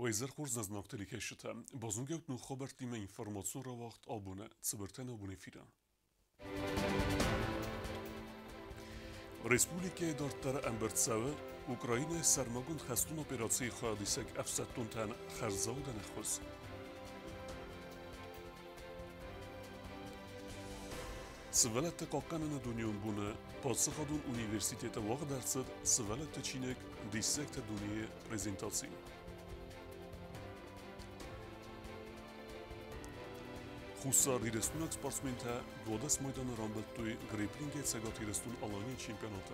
Уӕ хорз нӕ знӕгты телекӕсджытӕ, базонгӕут ног хабӕрттимӕ информацион рауагъд абоны цыбыртӕ нӕ абон эфиры. Республикӕйы дарддӕр ӕмбырд цӕуы Украинӕйы сӕрмагонд хӕстон операцийы хайадисӕг ӕфсӕддонтӕн хӕрзаудӕн ӕххуыс. Сывӕллӕтты хъахъхъӕныны дунеон боны паддзахадон университеты уагъд ӕрцыд сывӕллӕтты чиныг «Диссӕгтӕ дунейы» презентаци. Хуссар Ирыстонаг спортсментӕ 12 майданы рамбылдтой грэпплингӕй Цӕгат Ирыстон-Аланийы чемпионаты.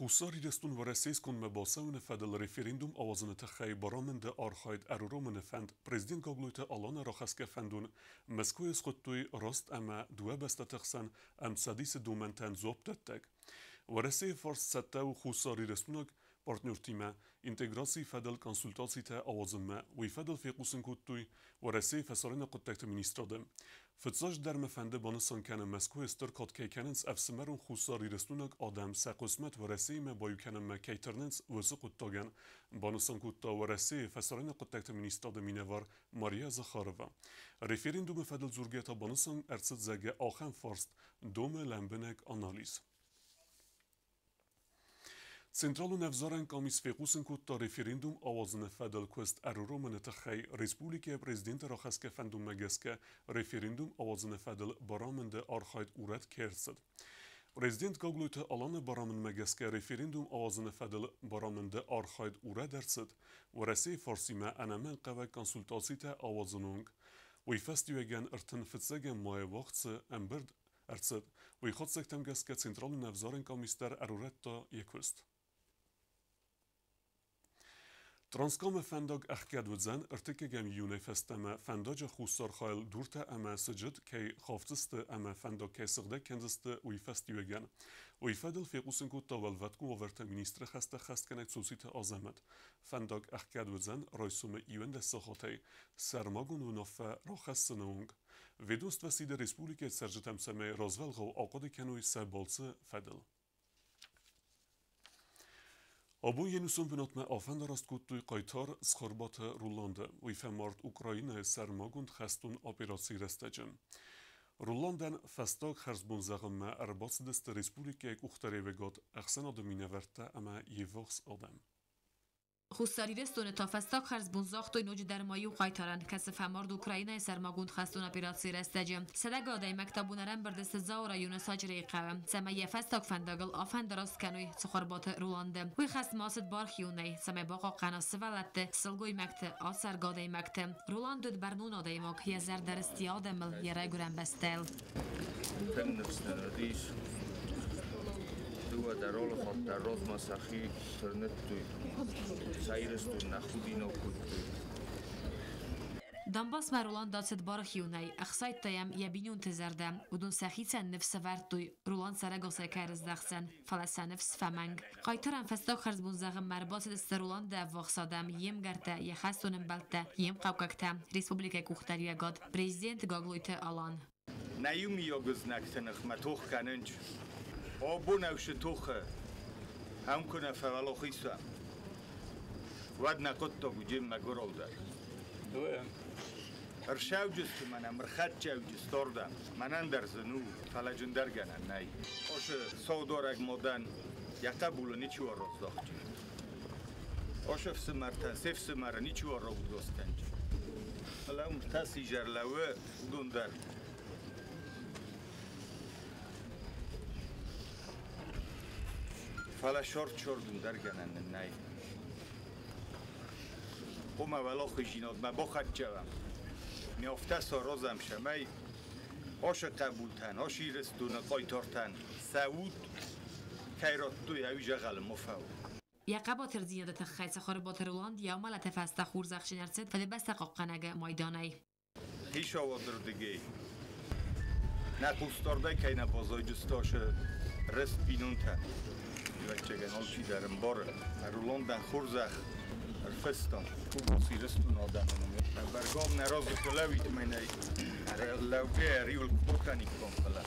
Хуссар Ирыстон Уӕрӕсейы скондмӕ бацӕуыны фӕдыл референдум ауадзыны тыххӕй барамынды архайд ӕруромыны фӕнд президент Гаглойты Аланы рахӕсгӕ фӕндон Мӕскуыйы схуыдтой раст ӕмӕ дыууӕ бӕстӕты хсӕн ӕмцӕдисы домӕнтӕн дзуапдӕттӕг. Уӕрӕсейы фарс цӕттӕ у хуссарирыстойнаг партнертимӕ интеграцийы фӕдыл консультацитӕ ауадзынмӕ, уый фӕдыл фехъусын кодтой Уӕрӕсейы фӕсарӕйнаг хъуыддӕгты министрады. Фыццаджыдӕр мӕ фӕнды банысан кӕнын, Мӕскуыйы стыр кад кӕй кӕнынц ӕфсымӕрон хуссарирыстойнаг адӕм сӕ хъысмӕт Уӕрӕсеимӕ баиу кӕнынмӕ кӕй тырнынц, уыцы хъуыддагӕн, банысан кодта Уӕрӕсейы фӕсарӕйнаг хъуыддӕгты министрады минӕвар Мария Захарова. Референдумы фӕдыл дзургӕ та банысан ӕрцыд, зӕгъгӕ, ахӕм фарст домы лӕмбынӕг анализ. Централон ӕвзарӕн къамис фехъусын кодта референдум ауадзыны фӕдыл куыст ӕруромыны тыххӕй республикӕйы президенты рахӕсгӕ фӕндонмӕ гӕсгӕ референдум ауадзыны фӕдыл барамынды архайд урӕд кӕй ӕрцыд. Президент Гаглойты Аланы барамындмӕ гӕсгӕ референдум ауадзыны фӕдыл барамынды архайд урӕд ӕрцыд Уӕрӕсейы фарсимӕ ӕнӕмӕнгхъӕуӕг консультацитӕ ауадзыны онг. Уый фӕстиуӕгӕн 35 майы уагъд цы ӕмбырд ӕрцыд, уый хатдзӕгтӕм гӕсгӕ Централон ӕвзарӕн къамис дӕр ӕрурӕдта йӕ куыст. Транскамы фӕндаг ӕхгӕд уыдзӕн ӕртыккӕгӕм июнӕй фӕстӕмӕ фӕндаджы хуссар хайыл дуртӕ ӕмӕ сыджыт кӕй хафдзысты ӕмӕ фӕндаг кӕй сыгъдӕг кӕндзысты, уый фӕстиуӕгӕн. Уый фӕдыл фехъусын кодта Уӕлвӕткон уавӕрты министры хӕстӕ хӕстгӕнӕг Цоциты Азӕмӕт. Фӕндаг ӕхгӕд уыдзӕн райсомы 11 сахатӕй сӕрмагонд уынаффӕ рахӕссыны онг. Ведомство сиды республикӕйы цӕрджытӕм, цӕмӕй развӕлгъау ахъуыды кӕной сӕ балцы фӕдыл. Абон йе нусон бынатмӕ афӕндараст кодтой хъайтар Цхуырбаты Роланды. Уый фӕмард Украинӕйы сӕрмагонд хӕстон операцийы рӕстӕджы. Роландӕн фӕстаг хӕрзбон зӕгъынмӕ ӕрбацыдысты республикӕйы къухдариуӕгад, ӕхсӕнады минӕвӕрттӕ ӕмӕ йе ввахс адӕм. Хуссар Ирыстоны та фӕстаг хӕрзбон загътой ноджыдӕр ма иу хъайтарӕн, кӕцы фӕмард Украинӕйы сӕрмагонд хӕстон операцийы рӕстӕджы. Сӕдӕгай адӕймӕгтӕ абон ӕрӕмбырд сты Дзауы районы Сачърейы хъӕуы, цӕмӕй йӕ фӕстаг фӕндагыл афӕндараст кӕной Цхуырбаты Роланды. Уый хӕстмӕ ацыд бархионӕй, цӕмӕй бахъахъхъӕна сывӕллӕтты, сылгоймӕгты, ацӕргӕ адӕймӕгты. Роланд уыд бӕрнон адӕймаг, йӕ зӕрдӕ рысти адӕмыл, йӕ райгуырӕн бӕстӕйыл. Тынг ныфс нын уыдис. Дыууӕ дӕр олыхатт дӕр размӕ сӕхи тырныдтой. Сӕ Ирыстон нӕ худинаг кодтой. Донбассмӕ Роланд ацыд бархионӕй, ӕхсайдта йӕм йӕ бинонты зӕрдӕ. Уыдон сӕхицӕн ныфс сӕвӕрдтой, Роланд сӕрӕгасӕй кӕй рыздӕхдзӕн, фӕлӕ сӕ ныфс фӕмӕнг. Хъайтарӕн фӕстаг хӕрзбон зӕгъынмӕ ӕрбацыдысты Роланды ӕввахс адӕм, йе мгӕрттӕ, йӕ хӕстон ӕмбӕлттӕ, йе мхъӕуккӕгтӕ, республикӕйы къухдариуӕгад, президент Гаглойты Алан. Нӕ иумиаг знӕгты ныхмӕ тох кӕнынч. Абон ӕвсы тохы ам куы нӕ фӕуӕлахиз уӕм, уӕд нӕ хъуыддаг уыди мӕгуырау дӕр. Ӕрсӕуджысты мӕнӕ мырхӕдджӕуджысты ардӕм. Мӕнӕн дӕр зын у, фӕлӕ зындӕргӕнӕн нӕй. Осы саударӕг мадӕн йӕ хъӕбулы ничиуал раздӕхти. Осы ӕфсымӕртӕн се фсымӕры ничиуал раудгас кӕнти. Фӕлӕ уым тас изӕр лӕууы, уыдон дӕр. Фӕлӕ сорт-сорт ӕндӕргӕнӕн нын нӕй. Хъуамӕ уӕлахиздзинадмӕ бахӕццӕ Ми афтӕ саразӕм, цӕмӕй ацы хъӕбултӕн, ацы Ирыстоны хъайтартӕн сӕ уд кӕй радтой, ӕви дзӕгъӕлы ма фӕуой. Йӕ хъӕбатырдзинады тыххӕй Цхуырбаты Роланд йӕ амӕлӕты фӕстӕ хорзӕхджын ӕрцыд Фыдыбӕстӕ хъахъхъӕнӕг майданӕй. Хицауады рдыгӕй нӕ хъусдардӕй кӕй нӕ баззайдысты ацы рыст бинонтӕ, ӕвӕццӕгӕн, алчидӕр ӕмбары. Роландӕн хорзӕх Ӕрфыстон Хуссар Ирыстоны адӕмы номӕй. Бӕргӕ нӕ разы куы лӕууид мӕнӕй, лӕугӕйӕ риуыл куы бакӕниккам, фӕлӕ.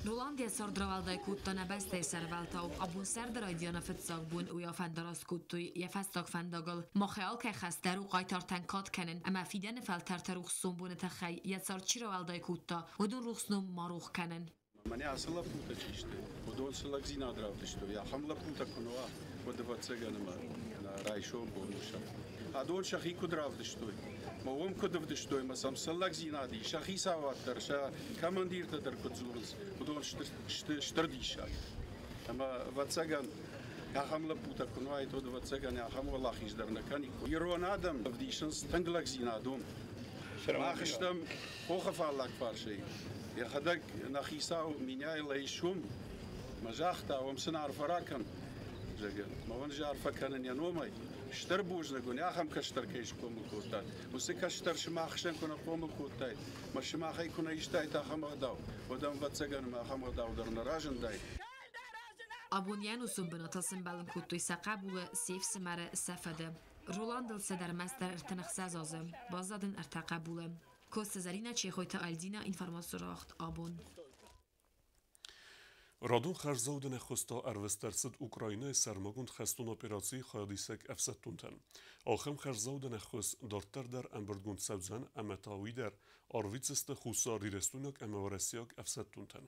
Роланд йӕ цард рауӕлдай кодта нӕ бӕстӕйы сӕрвӕлтау. Абон сӕрды райдианы фыццаг бон уый афӕндараст кодтой йӕ фӕстаг фӕндагыл. Махӕй алкӕй хӕс дӕр у хъайтартӕн кад кӕнын ӕмӕ фидӕны фӕлтӕрты рухс сомбоны тыххӕй йӕ цард чи рауӕлдай кодта, уыдон рухс ном ма рох кӕнын. Мӕнӕ ацы лӕппутӕ чи сты, уыдон цы лӕгдзинад равдыстой, ахӕм лӕппутӕ куы нӕ уа, уӕд ӕвӕццӕгӕн ӕмӕ райсом бон у сӕфт. Адон сӕхи куыд равдыстой, мӕ уым куыд ӕвдыстой, мӕ сӕм цы лӕгдзинад ис, сӕ хицауад дӕр, сӕ командиртӕ дӕр куыд дзурынц, уыдон сты стыр диссаг. Ӕмӕ ӕвӕццӕгӕн ахӕм лӕппутӕ куы нӕ уаид, уӕд ӕвӕццӕгӕн ахӕм уӕлахиз дӕр нӕ кӕниккой. Ирон адӕм ӕвдисынц тынг лӕгдзинад уым. Мах стӕм хохы фаллаг фарсӕй. Йӕхӕдӕг нӕ хицау Меняйло ис уым. Мӕ загъта, уым сын арфӕ ракӕн, зӕгъгӕ. Мӕ уын арфӕ кӕнын йӕ номӕй. Стыр бузныг уын, ахӕм кӕстӕр кӕй схъомыл кодтат. Уыцы кӕстӕр сымах хсӕн куы нӕ хъомыл кодтаид, мӕ сымахӕй куы нӕ истаид ахӕм ӕгъдау, уӕд ӕвӕццӕгӕн ӕмӕ ахӕм ӕгъдау дӕр нӕ разындаид. Абон йӕ ӕнусон бынатыл сӕмбӕлын кодтой сӕ хъӕбулы, се фсымӕры, сӕ фыды. Роландыл цыдӕр мӕстдӕр 36 азы, баззад ын ӕртӕ хъӕбулы. Коцты Зӕринӕ, Чехойты Альдина, информацион рауагъд «Абон». Радон хӕрзаудӕн ӕххуыс та ӕрвыст ӕрцыд Украинӕйы сӕрмагонд хӕстон операцийы хайадисӕг ӕфсӕддонтӕн. Ахӕм хӕрзаудӕн ӕххуыс дарддӕр дӕр ӕмбырдгонд цӕудзӕн ӕмӕ та уый дӕр арвитдзысты хуссарирыстойнаг ӕмӕ уӕрӕсейаг ӕфсӕддонтӕн.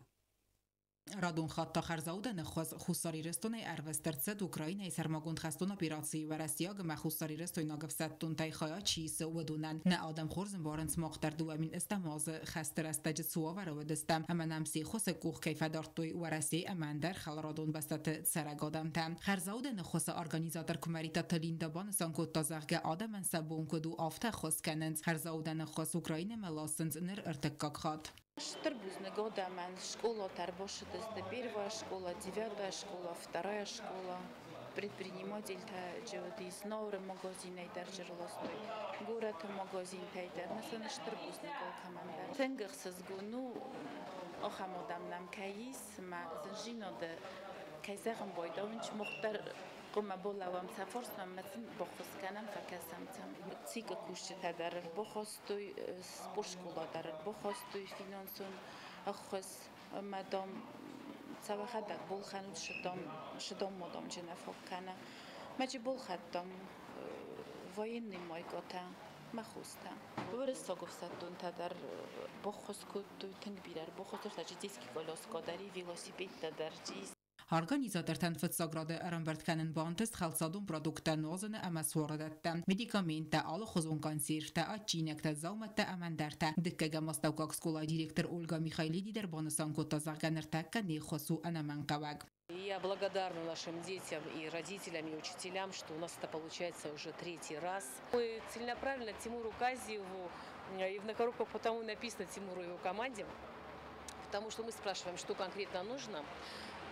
Радон хатт та хӕрзаудӕн ӕххуыс Хуссар Ирыстонӕй ӕрвыст ӕрцыд Украинӕйы сӕрмагонд хӕстон операцийы уӕрӕсейаг ӕмӕ хуссарирыстойнаг ӕфсӕддонтӕй хайад чи исы, уыдонӕн. Нӕ адӕм хорз ӕмбарынц, мах дӕр 2008 азы хӕсты рӕстӕджы цы уавӕры уыдыстӕм ӕмӕ нӕм се ххуысы къух кӕй фӕдардтой Уӕрӕсе ӕмӕ ӕндӕр хӕларадон бӕстӕты цӕрӕг адӕмтӕ. Хӕрзаудӕн ӕххуысы организатор Куымӕридтаты Линда банысан кодта, зӕгъгӕ, адӕмӕн сӕ бон куыд у, афтӕ ӕххуыс кӕнынц. Хӕрзаудӕн ӕххуыс Украинӕмӕ ласынц ныр ӕртыккаг хатт. Стыр бузныг адӕмӕн, школатӕ ӕрбацыдысты, первая школа, девятая школа, вторая школа, предпринимательтӕ уыдис, Знауыры магазинӕй дӕр ӕрластой, горӕты магазинтӕй дӕр. Мӕ стыр бузныг алкӕмӕн дӕр. Тынг ӕхсызгон у, ахӕм адӕм нӕм кӕй ис, ӕмӕ зындзинады, кӕй зӕгъын байдауынц, мах дӕр хъуамӕ балӕууӕм сӕ фарсмӕ ӕмӕ сын баххуыс кӕнӕм, фӕкӕсӕм сӕм. ЦИК-ы кусджытӕ дӕр ӕрбахастой, спортскъола дӕр ӕрбахастой финансон ӕххуыс ӕмӕ, дам, цӕуӕхӕдӕг балхӕнут, шыдам мадам чи нӕ фаг кӕны. Мӕ чи балхӕдтам военный майкӕтӕ, мӕ хостӕ. Уырыссаг ӕфсӕддонтӕ дӕр баххуыс кодтой, тынг бирӕ ӕрбахастой, детский коляска дӕр, велосипедтӕ дӕр. Организатортӕн фыццаг рады ӕрӕмбырд кӕнын бантыст хӕлцадон продукттӕ, нуазыны ӕмӕ суарыдӕттӕ, медикаменттӕ, алыхуызон консервтӕ, адджинӕгтӕ, дзаумӕттӕ ӕмӕ ӕндӕртӕ. Дыккӕгӕм астӕуккаг скъолайы директор Ольга Михайлиди дӕр банысан кодта, зӕгъгӕ, ныртӕккӕ не ххуыс у ӕнӕмӕнгхъӕуӕг. Я благодарна нашим детям и родителям, и учителям, что у нас это получается уже третий раз. Мы целенаправленно Тимуру Казиеву, и на коробках потому и написано Тимуру и его команде, потому что мы спрашиваем, что конкретно нужно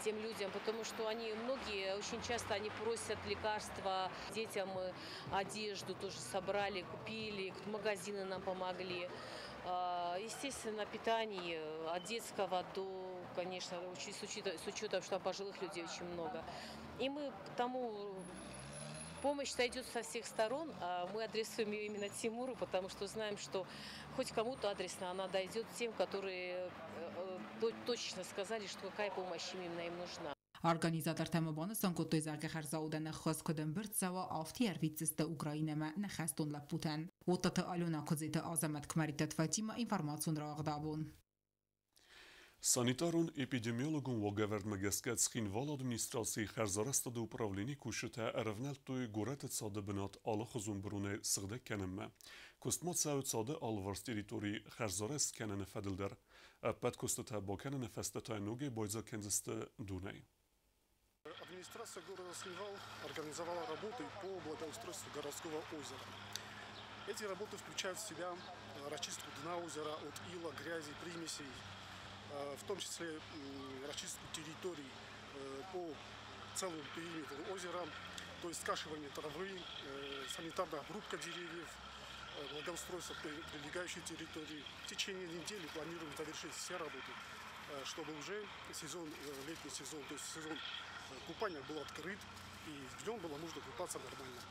тем людям, потому что они многие, очень часто они просят лекарства, детям мы одежду тоже собрали, купили, магазины нам помогли. Естественно, питание от детского до, конечно, с учетом, что там пожилых людей очень много. И мы потому помощь идет со всех сторон, а мы адресуем ее именно Тимуру, потому что знаем, что хоть кому-то адресно она дойдет тем, которые точно сказали, что какая помощь именно им нужна. Организатортӕ ма банысан кодтой, зӕгъгӕ, хӕрзаудӕн ӕххуыс куыд ӕмбырд цӕуа, афтӕ ӕрвитдзысты Украинӕмӕ нӕ хӕстон лӕппутӕн. Оттаты Алена, Куыдзеты Азӕмӕт, Куымӕридтаты Фатима, информацион рауагъд «Абон». Санитарон эпидемиологон уагӕвӕрдмӕ гӕсгӕ Цхинвалы администрацийы хӕрзарӕзтады управленийы кусджытӕ ӕрӕвнӕлдтой горӕты цады бынат алыхуызон быронӕй сыгъдӕг кӕнынмӕ. Куыстмӕ цӕуы цады алыварс территори хӕрзарӕзт кӕныны фӕдыл дӕр. Ӕппӕт куыстытӕ бакӕныны фӕстӕ та ногӕй байдзаг кӕндзысты донӕй. Администрация города Цхинвал организовала работы по благоустройству городского озера. Эти работы включают в себя расчистку дна озера от ила, грязи, примесей. в том числе расчистку территорий по целому периметру озера, то есть скашивание травы, санитарная обрубка деревьев, благоустройство прилегающей территории. В течение недели планируем завершить все работы, чтобы уже сезон, летний сезон, то есть сезон купания был открыт, и в нем было можно купаться нормально.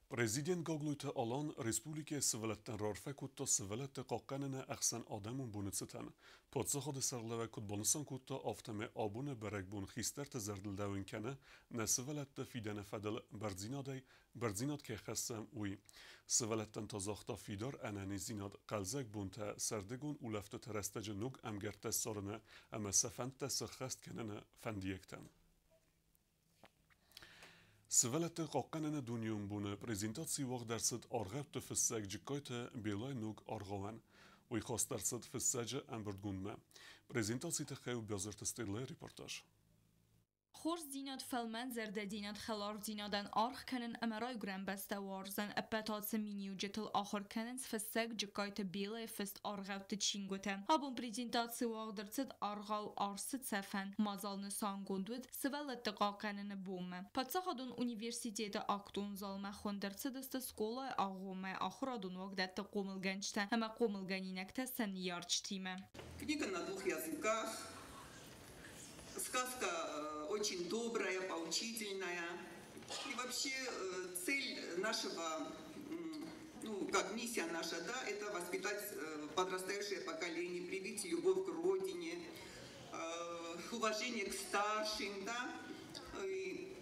Президент Гаглойты Алан республикӕйы сывӕллӕттӕн раарфӕ кодта сывӕллӕтты хъахъхъӕныны ӕхсӕн адӕмон боны цытӕн. Паддзахады сӕргълӕууӕг куыд банысан кодта, афтӕмӕй абоны бӕрӕгбон хистӕрты зӕрдылдӕуын кӕны, нӕ сывӕллӕтты фидӕны фӕдыл бӕрндзинадӕй бӕрндзинад кӕй хӕссӕм, уый. Сывӕллӕттӕн та загъта фидар ӕнӕниздзинад, хъӕлдзӕг бонтӕ, сӕрдыгон улӕфтыты рӕстӕджы ног ӕмгӕрттӕ ссарыны ӕмӕ сӕ фӕндтӕ сӕххӕст кӕныны фӕндиӕгтӕ. Сывӕллӕтты хъахъхъӕныны дунеон боны презентаци уагъд ӕрцыд аргъӕутты фыссӕг Джыккайты Белайы ног аргъауӕн. Уый хаст ӕрцыд фыссӕджы ӕмбырдгондмӕ. Презентацийы тыххӕй у Биазырты Стеллӕйы репортаж. Хорздзинад, фӕлмӕнзӕрдӕдзинад, хӕлардзинадӕн аргъ кӕнын ӕмӕ райгуырӕн бӕстӕ уарзын ӕппӕт ацы миниуджытыл ахуыр кӕнынц фыссӕг Джыккайты Белайы фыст аргъӕутты чингуытӕ. Абон презентаци уагъд ӕрцыд аргъау Арсы цӕфӕн. Мадзал нысангонд уыд сывӕллӕтты хъахъхъӕныны бонмӕ. Паддзахадон университеты актон залмӕ хуынд ӕрцыдысты скъолайы агъоммӕ ахуырадон уагдӕтты хъомылгӕнджытӕ ӕмӕ хъомылгӕнинӕгтӕ сӕ ныййарджытимӕ. Книга на двух языках. Сказка очень добрая, поучительная. И вообще цель нашего, ну, как миссия наша, да, это воспитать подрастающее поколение, привить любовь к родине, уважение к старшим, да, и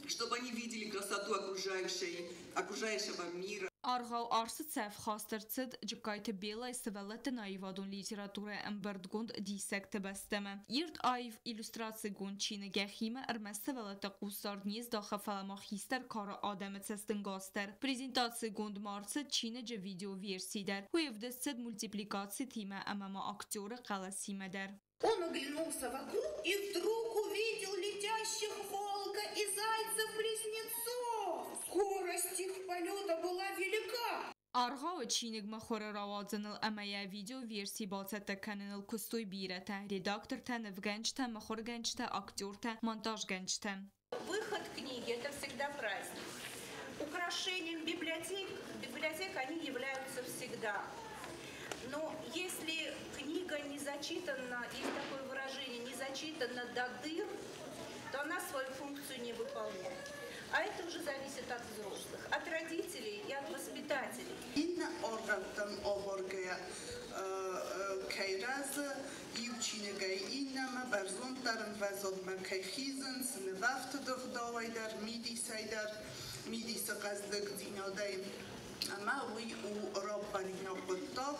чтобы они видели красоту окружающего мира. Аргъау Арсы цӕф хаст ӕрцыд Джыккайты Белайы сывӕллӕтты аивадон литературӕйы ӕмбырдгонд Диссӕгты бӕстӕмӕ. Ирд аив иллюстрацигонд чиныг йӕхимӕ ӕрмӕст сывӕллӕтты хъусдард не здахы, фӕлӕ ма хистӕр кары адӕмы цӕстӕнгас дӕр. Презентацигонд ма ӕрцыд чиныджы видеоверси дӕр. Уый ӕвдыст цыд мультипликацитимӕ ӕмӕ ма актеры хъӕлӕсимӕ дӕр. Он оглянулся вокруг и вдруг увидел летящих волка и зайцев-близнецов. Скорость их полета была велика. Аргъауы чиныг мыхуыры рауадзыныл ӕмӕ йӕ видеоверси бацӕттӕ кӕныныл куыстой бирӕтӕ: редактортӕ, нывгӕнджытӕ, мыхуыргӕнджытӕ, актертӕ, монтажгӕнджытӕ. Выход книги – это всегда праздник. Украшением библиотек они являются всегда. Но если книга не зачитана, есть такое выражение, не зачитана до дыр, то она свою функцию не выполняет. А это уже зависит от взрослых, от родителей и от воспитателей. Иннӕ аргъӕуттӕм абаргӕйӕ кӕй рӕзы, иу чиныгӕй иннӕмӕ бӕрзонддӕр ӕмвӕзадмӕ кӕй хизынц, нывӕфтыды ӕгъдауӕй дӕр, мидисӕй дӕр, мидисы хъӕздыгдзинадӕй. Ӕмӕ уый у раппӕлинаг хъуыддаг.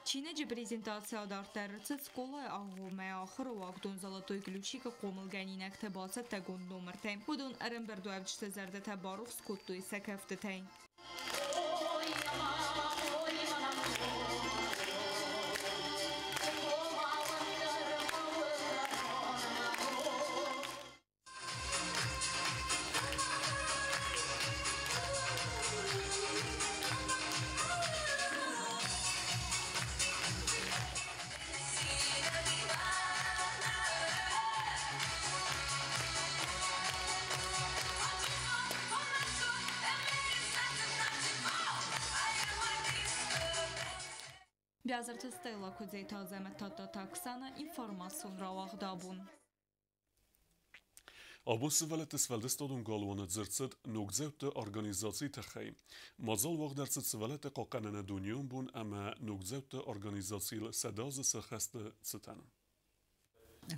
Чиныджы презентаци адарддӕр ӕрцыд скъолайы агъоммӕ ахуыры уагдон «Золотой ключик»-ы хъомылгӕнинӕгты бацӕттӕгонд номыртӕй. Уыдон ӕрӕмбырдуӕвджыты зӕрдӕтӕ барухс кодтой сӕ кӕфтытӕй. Биазырты Стелла Куыдзеты Азӕмӕт, Тадтаты Оксана, информацион рауагъд «Абон». Абон сывӕллӕтты сфӕлдыстадон галуаны дзырд цыд ногдзӕутты организацийы тыххӕй. Мадзал уагъд ӕрцыд сывӕллӕтты хъахъхъӕныны дунеон бон ӕмӕ ногдзӕутты организацийыл 100 азы сӕххӕсты цытӕн.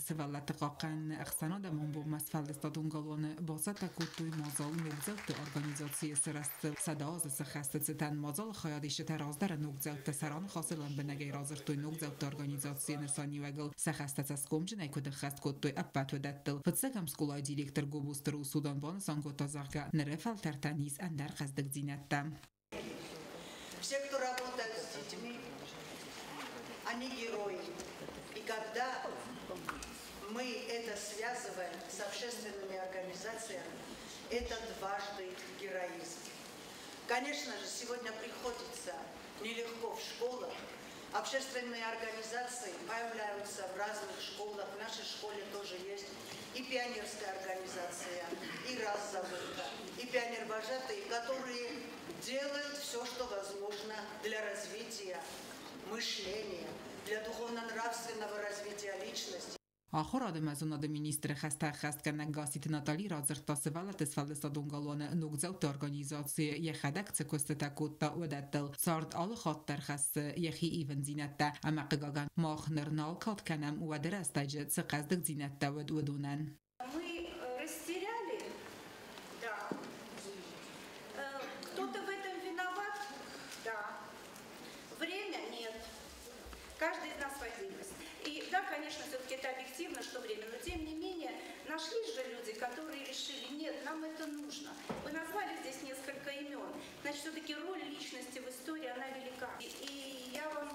Сывӕллӕтты хъахъхъӕныны ӕхсӕнадӕмон бонмӕ сфӕлдыстадон галуаны бацӕттӕ кодтой мадзал ногдзӕутты организацийы сырӕзты 100 азы сӕххӕсты цытӕн. Мадзалы хайадисджытӕ раздӕры ногдзӕуттӕ сӕ раныхасы лӕмбынӕгӕй радзырдтой ногдзӕутты организацийы нысаниуӕгыл, сӕ хӕстӕ цӕсгомджынӕй куыд ӕххӕст кодтой, ӕппӕт уыдӕттыл. Фыццӕгӕм скъолайы директор Гобозты Русудан банысан кодта, зӕгъгӕ, ныры фӕлтӕртӕн ис ӕндӕр хъӕздыгдзинӕдтӕ. Все, кто работает с детьми, они герои. И когда мы это связываем с общественными организациями, это дважды героизм. Конечно же, сегодня приходится нелегко в школах, Общественные организации появляются в разных школах. В нашей школе тоже есть и пионерская организация, и Раззаводка, и пионервожатые, которые делают все, что возможно для развития мышления, для духовно-нравственного развития личности. Ахуырады ӕмӕ зонады министры хӕстӕ ӕххӕстгӕнӕг Гасситы Натали радзырдта сывӕллӕтты сфӕлдыстадон галуаны ногдзӕутты организацийы йӕхӕдӕг цы куыстытӕ кодта, уыдӕттыл. Цард алы хатт дӕр хӕссы йӕхи ивындзинӕдтӕ ӕмӕ, хъыгагӕн, мах ныр нал кад кӕнӕм, уӕды рӕстӕджы цы хъӕздыгдзинӕдтӕ уыд, уыдонӕн. Мы растеряли, да. Кто-то в этом виноват? Да. Время? Нет. Каждый из нас в отдельности. И да, конечно, все-таки это объективно, что время, но тем не менее нашлись же люди, которые решили, нет, нам это нужно. Вы назвали здесь несколько имен. Значит, все-таки роль личности в истории, она велика. И я вам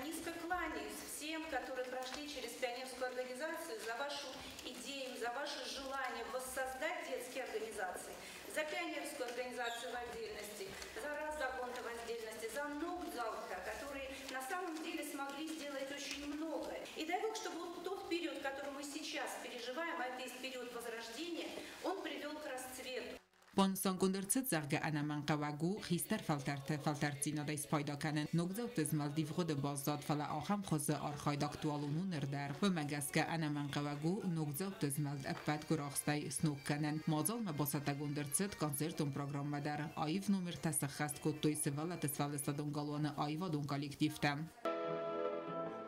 низко кланяюсь всем, которые прошли через пионерскую организацию, за вашу идею, за ваше желание воссоздать детские организации, за пионерскую организацию в отдельности, за Раззагонта в отдельности, за Ногдзалта, которые на самом деле смогли сделать очень многое. И дай Бог, чтобы вот тот период, который мы сейчас переживаем, а это есть период возрождения, он привел к расцвету. Банысангонд ӕрцыд, зӕгъгӕ, ӕнӕмӕнгхъӕуӕг у хистӕр фӕлтӕрты фӕлтӕрддзинадӕй спайда кӕнын. Ногдзауты змӕлд ивгъуыды баззад, фӕлӕ ахӕм хуызы архайд актуалон у ныр дӕр. Уымӕ гӕсгӕ ӕнӕмӕнгхъӕуӕг у ногдзауты змӕлд ӕппӕт гуырахстӕй сног кӕнын. Мадзалмӕ бацӕттӕгонд ӕрцыд концертон программӕ дӕр. Аив номертӕ сӕххӕст кодтой сывӕллӕтты сфӕлдыстадон галуаны аивадон коллективтӕ.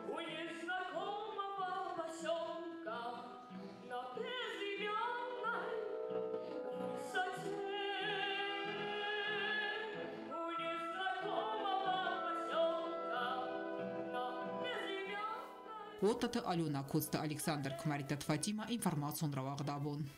У незнакомого поселка на безымянной высоте. У незнакомого поселка на безымянной. Уоттаты Алена, Коцты Александр, Куымӕридтаты Фатимӕ, информацион рауагъд «Абон».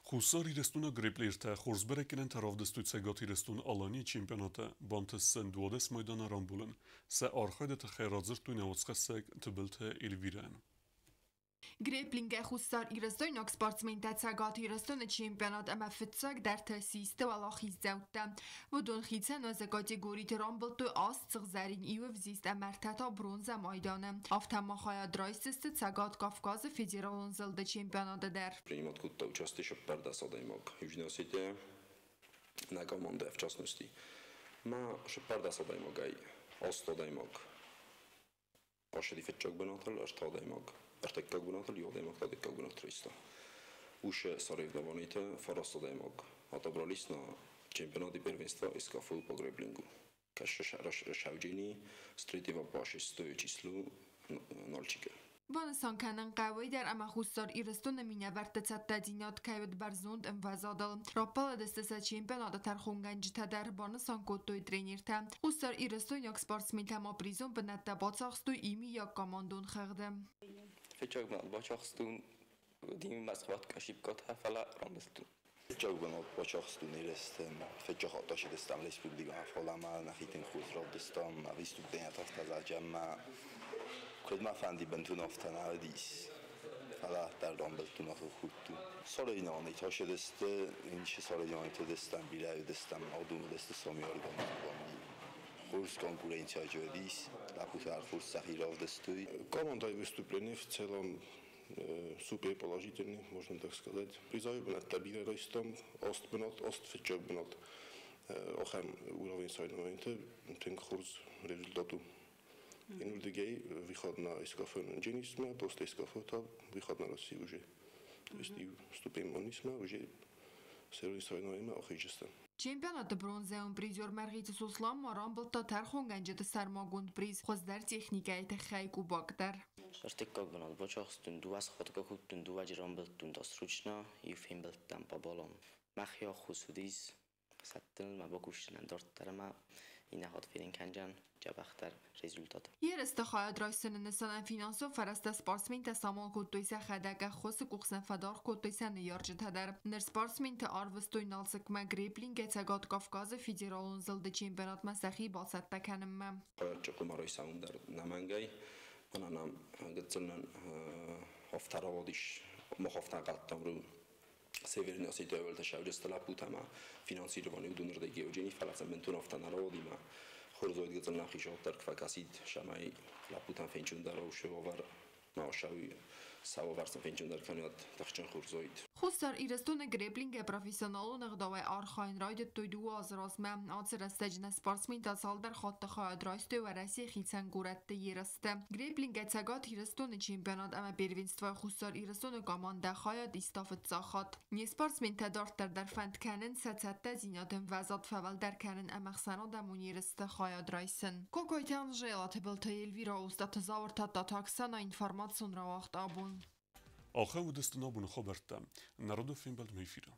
Хуссар Ирыстоны грэпплертӕ хорз бӕрӕггӕнӕнтӕ равдыстой Цӕгат Ирыстон-Аланийы чемпионаты, бантыст сын 12 майданы рамбулын. Сӕ архайды тыххӕй радзырдтой нӕ уацхӕссӕг Тыбылты Эльвирӕйӕн. Грэпплингӕй хуссарирыстойнаг спортсментӕ Цӕгат Ирыстоны чемпионат ӕмӕ фыццагдӕртӕ систы уӕлахиздзӕуттӕ. Уыдон хицӕн уӕзы категориты рамбылдтой аст сыгъзӕрин, иу ӕвзист ӕмӕ ӕртӕ та бронзӕ майданы. Афтӕ ма хайад райсдзысты Цӕгат Кавказы федералон зылды чемпионаты дӕр. Принимать кодта участие 14 адӕймаг Южной Осетия, нӕ командӕ в частности. Ма 14 адӕймагӕй 8 адӕймаг ашыди фыццаг бынатыл, 3 адӕймаг ӕртыккаг бынатыл, иу адӕймаг та дыккаг бынат райста. Уше соревнованиты 9 адӕймаг отобрались на чемпионате первенства СКФУ по грэпплингу. Кӕсы Шавджини с 3 по 6 числу Нальчике. Банысан кӕнын хъӕуы дӕр ӕмӕ Хуссар Ирыстоны минӕвӕртты цӕттӕдзинад кӕй уыд бӕрзонд ӕмвӕзадыл. Раппӕлыдысты сӕ чемпионаты тӕрхонгӕнджытӕ дӕр, банысан кодтой тренертӕ. Хуссар Ирыстойнаг спортсментӕ ма призон бынӕттӕ бацахстой иумиаг командон хыгъды. Фыццаг бынат бацахстон, дин мӕсхват шипкатӕ, фӕлӕ рамбылдтон. Фыццаг бынат бацахстон ерысты, фыццаг хатт ацыдыстӕм республикӕмӕ, фӕлӕ ма нӕхи тынг хорз равдыстам, выступленият афтӕ ӕмӕ куыд мӕ фӕнди бынтон афтӕ нӕ уыдис, фӕлӕ дӕр рамбылдтон ахуырдтон. Соревнованиты ацыдысты, инши соревнованиты уыдыстӕм, бирӕ уыдыстӕм, адон уыдысты сами организованный. Хорз конкуренция уыдис, лӕппутӕ хорз сӕхи равдыстой. Командой выступление в целом супер положительный, можно так сказать. Призовой бынӕттӕ бирӕ райстам, аст бынат, аст фыццаг бынат. Ахӕм уровень соревнованиты тынг хорз результат у. Инурдыгӕй выход на СКФ Дженисмӕ, после СКФ та выход на Россию уже. То есть иу ступень онисмӕ уже соревнованиемӕ ахизджыстӕм. Чемпионаты бронзӕйон призер Мӕргъиты Сослан ма рамбылдта тӕрхонгӕнджыты сӕрмагонд приз хуыздӕр техникӕйы тыххӕй кубок дӕр. Ӕртыккаг бынат бацахстон, дыууӕ схатгӕ кодтон, дыууӕджы рамбылдтон досрочно, иу фембӕлдтӕн по баллам. Мӕхи ӕххуыс уыдис сӕттыныл мӕ бакусдзынӕн дарддӕр ӕмӕ иннӕ хатт фенын кӕндзӕн дзӕбӕхдӕр результат. Ерысты хайад райсыны нысанӕн финансон фӕрӕзтӕ спортсментӕ самал кодтой сӕхӕдӕг, ӕххуысы къух сын фӕдаргъ кодтой сӕ ныййарджытӕ дӕр. Ныр спортсменты арвыстой Налцыкмӕ грэпплингӕй Цӕгат Кавказы федералон зылды чемпионатмӕ сӕхи бацӕттӕ кӕнынмӕ. Хайад хъуамӕ райсӕм дӕр нӕмӕнгӕй, мӕнӕ нӕм гыццыл нын афтӕ рауадис, мах афтӕ ӕнхъӕлдтам, Северный Осетия уӕлтӕ сӕвджысты лӕппутӕ ӕмӕ финансировани уыдонырдыгӕй Евгений, фӕлӕ сӕм бынтон афтӕ нӕ рауади ӕмӕ Хорз уаид гыццыл нӕхи дӕр куы фӕкӕсид, цӕмӕй лӕппутӕн фенчондӕр у сӕ уавӕр, ма сӕ уавӕр сын фенчондӕр кӕнӕд, тыхджын хорз уаид. Хуссар Ирыстоны грэпплингӕй профессионалон ӕгъдауӕй архайын райдыдтой 2 азы размӕ. Ацы рӕстӕджы нӕ спортсментӕ цалдӕр хатты хайад райстой Уӕрӕсейы хицӕн горӕтты ерысты. Грэпплингӕй Цӕгат Ирыстоны чемпионат ӕмӕ первенствойы Хуссар Ирыстоны командӕ хайад иста фыццаг хатт. Не спортсментӕ дарддӕр дӕр фӕнд кӕнынц сӕ цӕттӕдзинады ӕмвӕзад фӕуӕлдӕр кӕнын ӕмӕ ӕхсӕнадӕмон ерысты хайад райсын. Кокойты Анжела, Тыбылты Эльвира, Остъаты Зауыр, Тадтаты Оксана, информацион рауагъд «Абон». Ахӕм уыдысты нӕ абоны хабӕрттӕ. Народы фембӕлдмӕ эфиры.